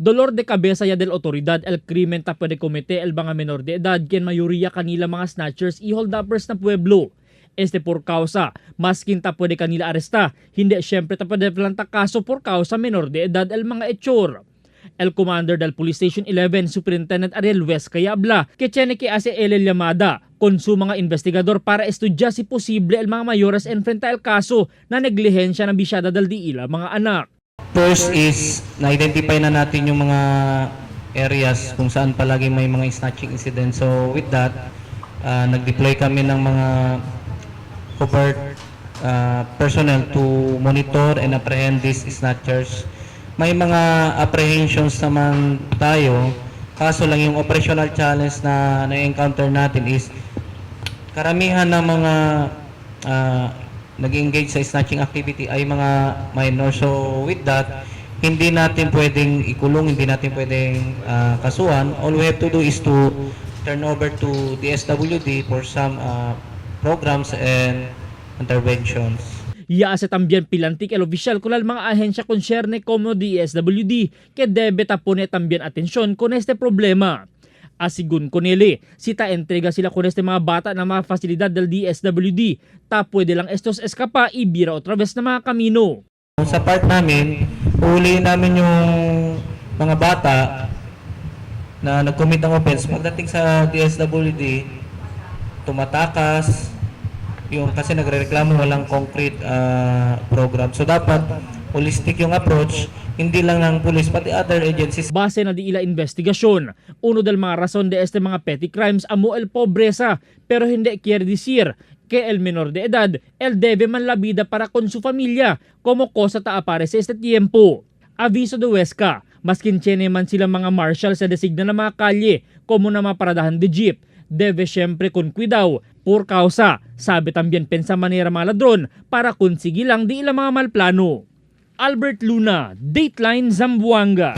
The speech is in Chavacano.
Dolor de cabeza ya del otoridad el krimen ta pwede komete el mga menor de edad ken mayoria kanila mga snatchers y holduppers na pueblo. Este por causa, maskin ta pwede kanila aresta, hindi syempre ta pwede planta kaso por causa menor de edad el mga echor. El commander del Police Station 11, Superintendent Ariel West Cayabla, que tiene que hace el llamada con su mga investigador para estudyar si posible el mga mayores enfrenta el kaso na neglihensya ng bisyada del diila mga anak. First is, na-identify na natin yung mga areas kung saan palagi may mga snatching incident. So with that, nag-deploy kami ng mga covert personnel to monitor and apprehend these snatchers. May mga apprehensions naman tayo, kaso lang yung operational challenge na na-encounter natin is karamihan ng mga nag-engage sa snatching activity ay mga minor. So with that, hindi natin pwedeng ikulong, hindi natin pwedeng kasuhan. All we have to do is to turn over to DSWD for some programs and interventions. Yaase también pilantik el oficial con las mga ahensya concerne como DSWD que debe tapone también atensyon con este problema. Asigun con ele, si ta entrega sila con este mga bata na mga fasilidad del DSWD, ta pwede lang estos escapa y bira otra vez na mga kamino. Sa part namin, huli namin yung mga bata na nag-commit ng offense. Pagdating sa DSWD, tumatakas, yung kasi nagrereklamo walang concrete program. So dapat holistic yung approach, hindi lang ng police pati other agencies. Base na di ila investigasyon, uno del mga rason de este mga petty crimes amo el pobreza, pero hindi quiere decir que el menor de edad el debe man la vida para con su familia, como cosa ta aparece este tiempo. Aviso de Huesca, maskin tiene man sila mga marshal sa designa na mga kalye, como na mga paradahan de jeep, debe siyempre con cuidado, por causa, sabe también pensa manera mga ladron para konsigi lang di ila mga malplano. Albert Luna, Dateline Zamboanga.